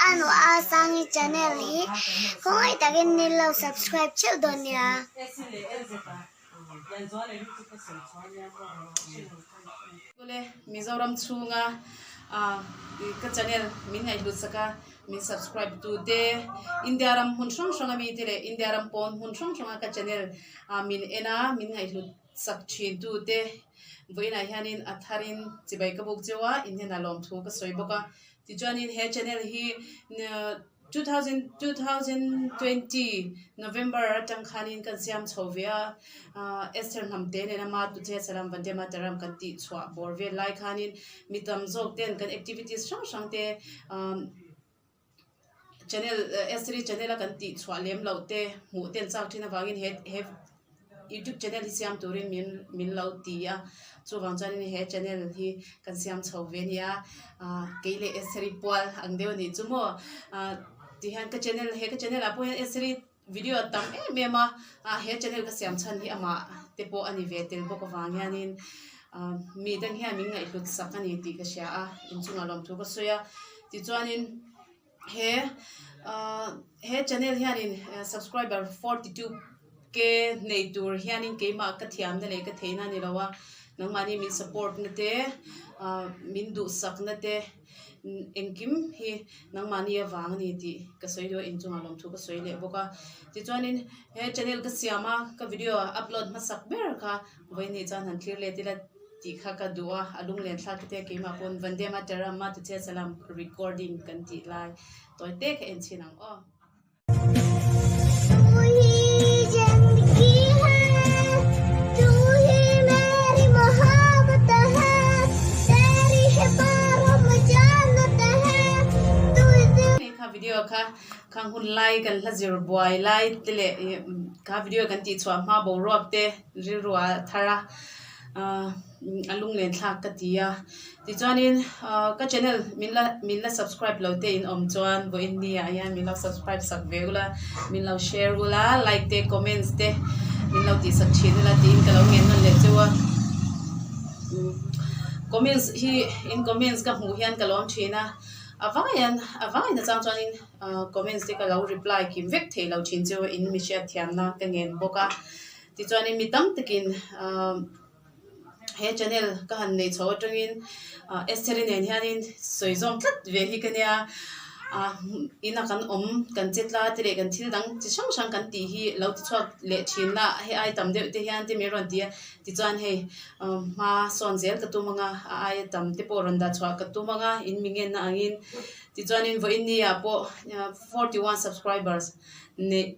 Anu Asangi channel hi khawngaih takin min lo subscribe theuh dawn nia. Kule Mizoram chhunga ka channel min ngaihhlut sak a, min subscribe tu te, India ram hmun hrang hrang ami te leh India ram pawn hmun hrang hrang a ka channel min en a, min ngaihhlut sak thin tu te vawiinah hianin a tharin chibai ka buk cheu a, inhnenah lawmthu ka sawi bawk a. Tichuanin he channel hi 2020 November atang khanin kan siam chho ve a, Esther Hnamte nen ama Tuche Salam Vande Mataram kan tih chhuah bawr vel lai khanin mi tam zawk ten kan activities hrang hrang te channel Esther-i channel a kan tih chhuah lem loh te hmuh ten chak thin avangin he he youtube channel hi siam turin min min lo ti a chuvang chuanin he channel hi kan siam chho ve a nia ah kei leh Esther-i pual ang deuh a nih chu maw ah tihian ka channel he ka channel ah pawh hian Esther-i video a tam em em a ah he channel ka siam chhan hi amah te pawh a ni ve tel bawk avang hianin ah mi dang hian min ngaihhlut sak a ni tih ka hria a inchungah lawmthu ka sawi a tichuanin. He ahh he channel hianin subscriber 42 k nei tur hianin keimah ka thiamna leh ka theihna a ni lo a nangmahni min support na te ahh min duhsakna te engkim hi nangmahni avang a ni tih ka sawi duh a inchungah lawmthu ka sawi leh bawk a tichuanin he channel ka siam a ka video upload hmasak ber kha vawiin chuan han thlir let ila. Tih kha ka duh a, a lunglen thlak te keimah pawn Vande Mataram ma Tuche Salam recording kan tih lai tawi te kha en chhin ang aw. Kha video kha khang hun lai kan hla zir buai lai te leh kha video kan tih chhuah hma boruak te rilru ah a thar a. Ahh a lunglen thlak ka ti a tichuanin ahh ka channel min la min la subscribe lo te in awm chuan vawiin ni ah hian min lo subscribe sak ve ula min lo share ula like te comments te min lo tih sak thin ula tiin ka lo ngen nawn leh cheu a comments hi in comments ka hmuh hian ka lawm thin a a vaiin a vaiin atang chuanin ahh comments te ka lo reply kim vek thei lo thin chu in mi hriat thiamna ka ngen bawk a. Tichuanin mi tam takin ahh he channel ka han nei chho atangin ahh Esther-i nen hianin sawi zawm tlat ve hi ka nia ahh ina kan awm kan che tla te leh kan thil dang chi hrang hrang kan tih hi lo ti chhuak leh thin a hei ai tam deuh te hian te min rawn ti a tichuan hei ahh hma sawn zel ka tum anga a aia tam te pawh rawn dah chhuah ka tum anga in mi ngenna angin tichuanin vawiin ni ah pawh 41 subscribers neih.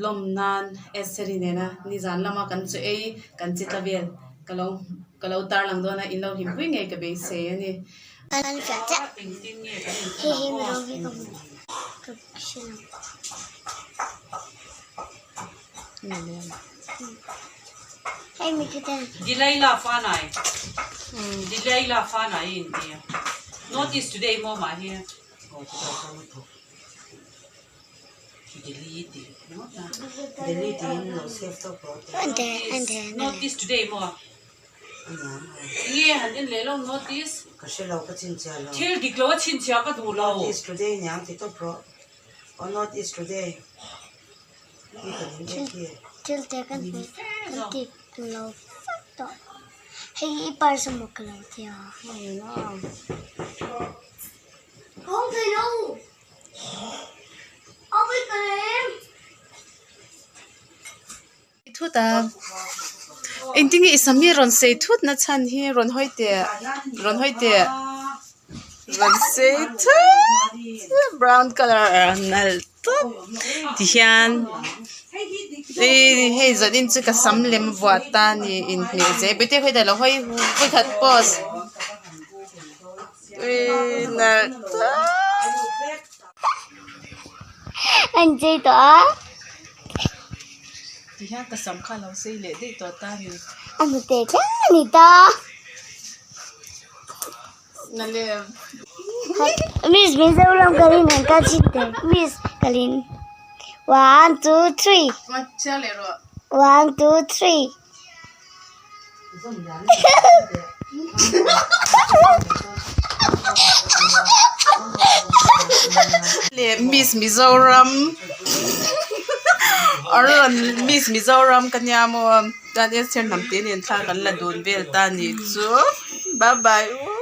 Lawm nan Esther-i nena nizan lama kan chu ei kan chi tla vel ka lo ka lo tarlang dawn a in lo hlimpui ngei ka beisei a ni. Kan fiah chiah hei hi mi rawng hi ka hmu ka hre lo. Hei mi khi ten. Delilah Fanai Delilah Fanai in ti a Notice today maw mah hi. Thil dik lo a chhinchhiah ka duh lo. Thil te kan hmu kan ti lo fak tawh hei hi purse emaw ka lo tia. Thut a engtin nge i sam hi rawn sei thut na chhan hi rawn hawi teh rawn hawi teh rawn sei thut brown colour nalh tawp tihian hei zawnin chu ka sam lem vuah ta a ni inhmeh zel bete khawi dah lo hawi vawikhat pause. An chei tawh a. Tihian ka sam kha a lo sei leh daih tawh ta ni. A hnute thleng a ni ta. Na lem. Miss Mizoram Kalin an kal chin teh. Miss Kalin. 1 2 3. Chhiar leh rawh. 1 2 3. Leh Miss Mizoram a rawn Miss Mizoram ka nia maw chuan Esther hnam te nen thla kan la dun vel ta nih chu bye bye u.